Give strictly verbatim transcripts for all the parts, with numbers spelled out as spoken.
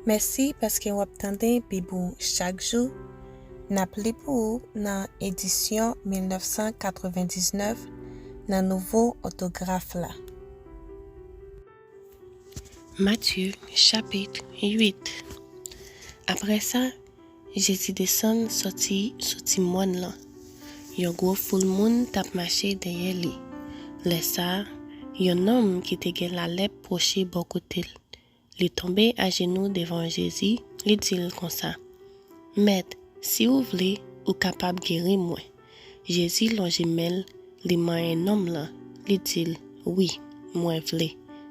Mèsi paske w ap tande Bib ou chak jou. N ap li pou ou nan edisyon mil nèf san katrevendiznèf nan nouvo òtograf la. Matye, chapit uit. Apre sa, Jezi desann sòti sou ti mòn lan. Yon gwo foul moun t ap mache dèyè li. Lè sa a, yon nonm ki te gen lalèp pwoche bò kote l. Li tonbe ajenou devan Jezi, li di l konsa, Mèt, si w vle, ou kapab geri mwen. Jezi lonje men l, li manyen nonm lan, li di l, Wi, mwen vle.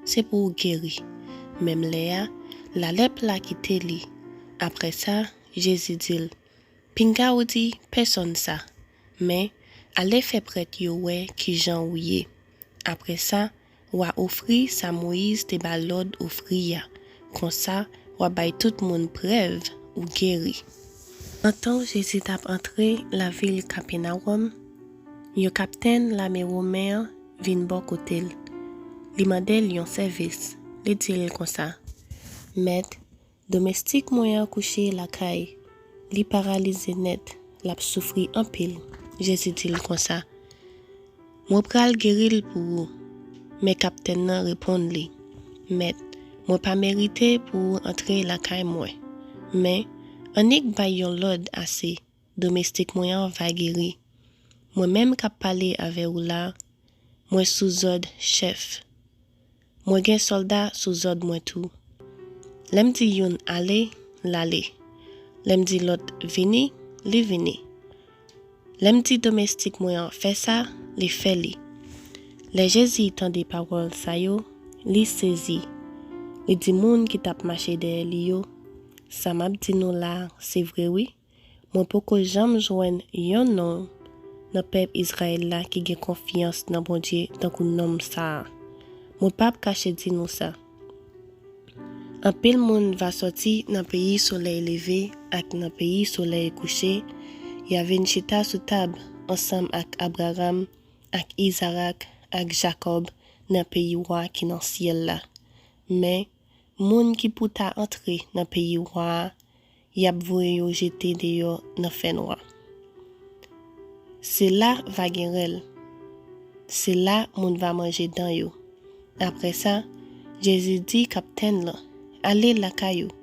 Se pou w geri. Menm lè a, lalèp la kite li. Apre sa, Jezi di l, Pinga w di pèsonn sa, men ale fè prèt yo wè kijan ou ye. Apre sa, w a ofri sa Moyiz te ba lòd ofri a. Konsa, w a bay tout moun prèv ou geri. Antan Jezi t ap antre lavil Kapènawòm, yon kaptenn lame women an vin bò kote l. Li mande l yon sèvis. Li di l konsa, Mèt, domestik mwen an kouche lakay. Li paralize nèt. L ap soufri anpil. Jezi di l konsa, Mwen pral geri l pou ou. Men kaptenn nan reponn li, Mèt, mwen pa merite pou ou antre lakay mwen. Men, annik bay yon lòd ase, domestik mwen an va geri. Mwen menm k ap pale avè ou la, mwen sou zòd chèf. Mwen gen sòlda sou zòd mwen tou. Lè m di youn ale, l ale. Lè m di lòt vini, li vini. Lè m di domestik mwen an fè sa, li fè li. Lè Jezi tande pawòl sa yo, li sezi. Li di moun ki t ap mache dèyè li yo, Sa m ap di nou la a, se vre wi. Mwen poko janm jwenn yon nonm nan pèp Izrayèl la ki gen konfyans nan Bondye tankou nonm sa a. Mwen p ap kache di nou sa. Anpil moun va sòti nan peyi solèy leve ak nan peyi solèy kouche, y a vin chita sou tab ansanm ak Abraram, ak Izarak, ak Jakòb nan peyi Wa ki nan syèl la. Men, moun ki pou ta antre nan peyi Wa a, y ap voye yo jete deyò nan fènwa. Se la va gen rèl. Se la moun va manje dan yo. Apre sa, Jezi di kaptenn lan, Ale lakay ou.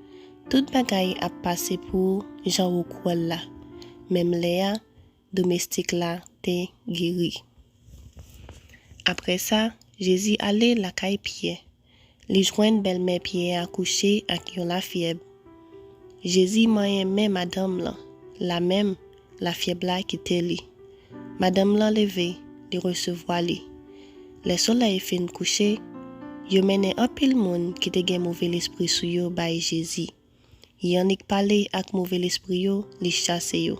Tout bagay ap pase pou ou jan ou kwè l la. Menm lè a, domestik la te geri. Apre sa, Jezi ale lakay Pyè. Li jwenn bèlmè Pyè a kouche ak yon lafyèb. Jezi manyen men madanm lan, lamenm, lafyèb la kite li. Madanm lan leve, li resevwa li. Lè solèy fin kouche, yo mennen anpil moun ki te gen move lespri sou yo bay Jezi. Li annik pale ak move lespri yo, li chase yo.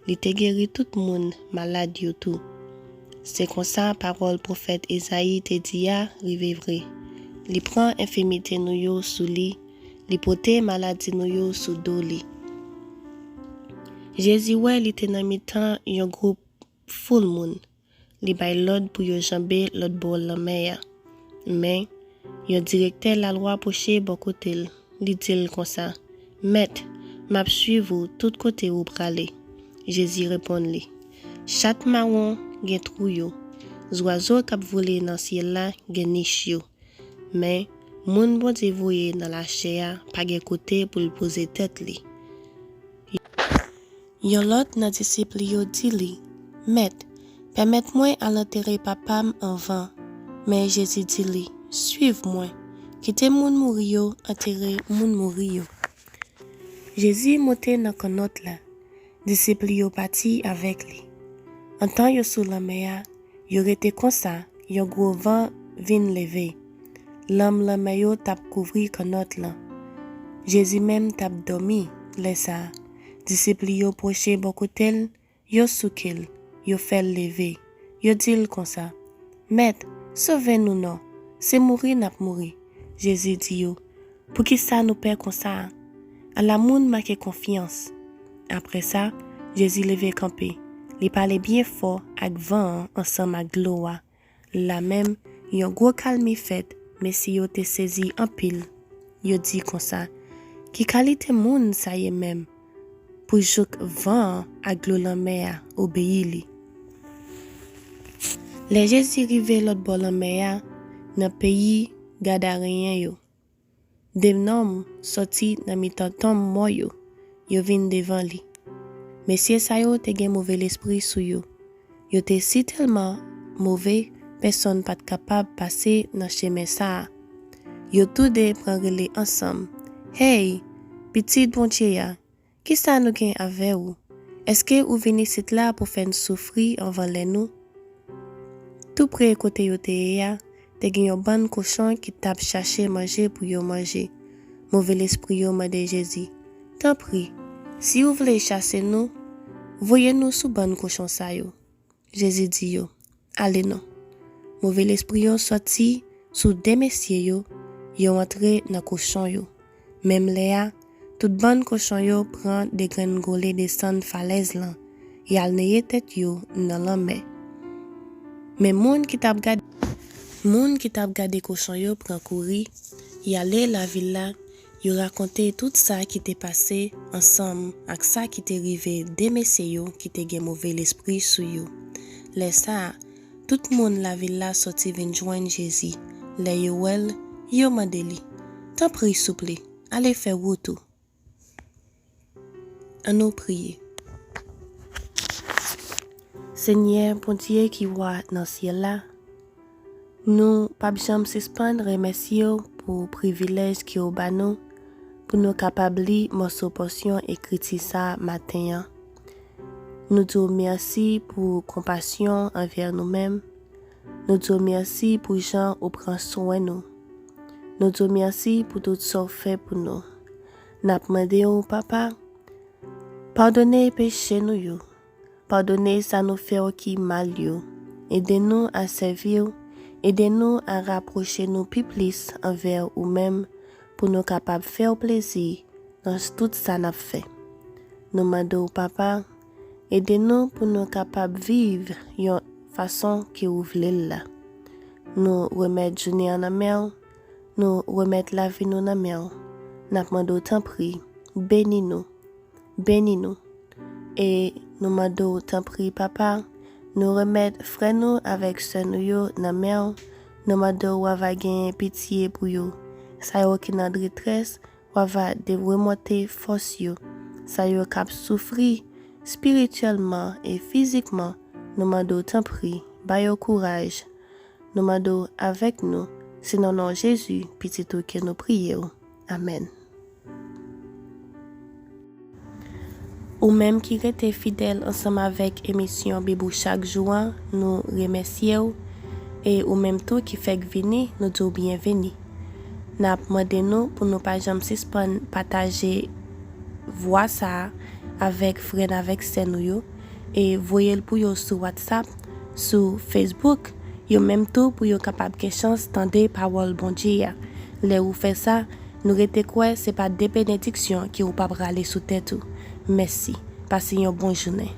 Li te geri tout moun malad yo tou. Se konsa pawòl pwofèt Ezayi te di a rive vre. Li pran enfimite nou yo sou li, li pote maladi nou yo sou do li. Jezi wè li te nan mitan yon gwoup foul moun. Li bay lòd pou yo janbe lòt bò lanmè a. Men, yon direktè lalwa pwoche bò kote l. Li di l konsa, Mèt, m ap suiv ou tout kote ou prale. Jezi reponn li, Chat mawon gen twou yo, zwazo k ap vole nan syèl la gen nich yo, men, moun Bondye voye nan lachè a pa gen kote pou l poze tèt li. Yon lòt nan disip li yo di li, Mèt, pèmèt mwen al antere papa m anvan. Men Jezi di li, Suiv mwen. Kite moun mouri yo antere moun mouri yo. Jezi monte nan kannòt la. Disip li yo pati avèk li. Antan yo sou lanmè a, yo rete konsa, yon gwo van vin leve. Lanm lanmè yo t ap kouvri kannòt lan. Jezi menm t ap dòmi lè sa a. Disip li yo pwoche bò kote l, yo souke l, yo fè l leve. Yo di l konsa, Mèt, sove nou non, se mouri n ap mouri. Jezi di yo, Poukisa nou pè konsa a? Ala moun manke konfyans! Apre sa, Jezi leve kanpe. Li pale byen fò ak van an ansanm ak dlo a. Lamenm, yon gwo kalmi fèt, mesye yo te sezi anpil. Yo di konsa, Ki kalite moun sa ye menm, pou jouk van an ak dlo lanmè a obeyi li? Lè Jezi rive lòt bò lanmè a, nan peyi Gadareyen yo, de nonm sòti nan mitan tonm mò yo, yo vin devan li. Mesye sa yo te gen move lespri sou yo. Yo te sitèlman move, pèsonn pa t kapab pase nan chemen sa a. Yo toude pran rele ansanm, Hey, Pitit Bondye a, ki sa nou gen avè w? Èske ou vin isit la pou fè n soufri anvan lè nou? Toupre kote yo te ye a, te gen yon bann kochon ki t ap chache manje pou yo manje. Move lespri yo mande Jezi, Tanpri, si w vle chase nou, voye nou sou bann kochon sa yo. Jezi di yo, Ale non. Move lespri yo sòti sou de mesye yo, yo antre nan kochon yo. Menm lè a, tout bann kochon yo pran de grenn gole desann falèz lan, y al neye tèt yo nan lanmè. Men moun ki t ap gade, moun ki t ap gade kochon yo pran kouri, y ale lavil la, yo rakonte tout sa ki te pase ansanm ak sa ki te rive de mesye yo ki te gen move lespri sou yo. Lè sa a, tout moun lavil la sòti vin jwenn Jezi. Lè yo wè l, yo mande li, Tanpri, souple, ale fè wout ou. Ann nou priye. Senyè Bondye ki wa nan syèl la, nou p ap janm sispann remèsye w pou privilèj ke w ba nou, pou nou kapab li mòso pòsyon ekriti sa a maten an. Nou di w mèsi pou konpasyon anvè nou menm. Nou di w mèsi pou jan ou pran swen nou. Nou di w mèsi pou tout sa w fè pou nou. N ap mande w, Papa, padone peche nou yo. Padone sa nou fè w ki mal yo. Ede nou a sèvi w. Ede nou a rapwoche nou pi plis anvè ou menm pou nou kapab fè w plezi nan tout sa n ap fè. Nou mande w, Papa, ede nou pou nou kapab viv yon fason ke ou vle l la. Nou remèt jounen an nan men w. Nou remèt lavi nou nan men w. N ap mande w, tanpri, beni nou. Beni nou. E nou mande w, tanpri, Papa, nou remèt frè nou avèk sè nou yo nan men w. Nou mande w, w ava genyen pitye pou yo. Sa yo ki nan detrès, w ava de-, remonte fòs yo. Sa yo k ap soufri espirityèlman e fizikman, nou mande w, tanpri, ba yo kouraj. Nou mande w avèk nou. Se nan non Jezi, Pitit ou, ke nou priye w. Amèn. Ou menm ki rete fidèl ansanm avèk emisyon Bib ou chak jou an, nou remèsye w. E ou menm tou ki fèk vini, nou di w byenveni. N ap mande nou pou nou pa janm sispann pataje vwa sa a avèk frè n avèk sè nou yo, e voye l pou yo sou WhatsApp, sou Facebook, yo menm tou pou yo kapab gen chans tande pawòl Bondye a. Lè ou fè sa, nou rete kwè se pa de benediksyon ke ou p ap rale sou tèt ou. Mèsi. Pase yon bon jounen.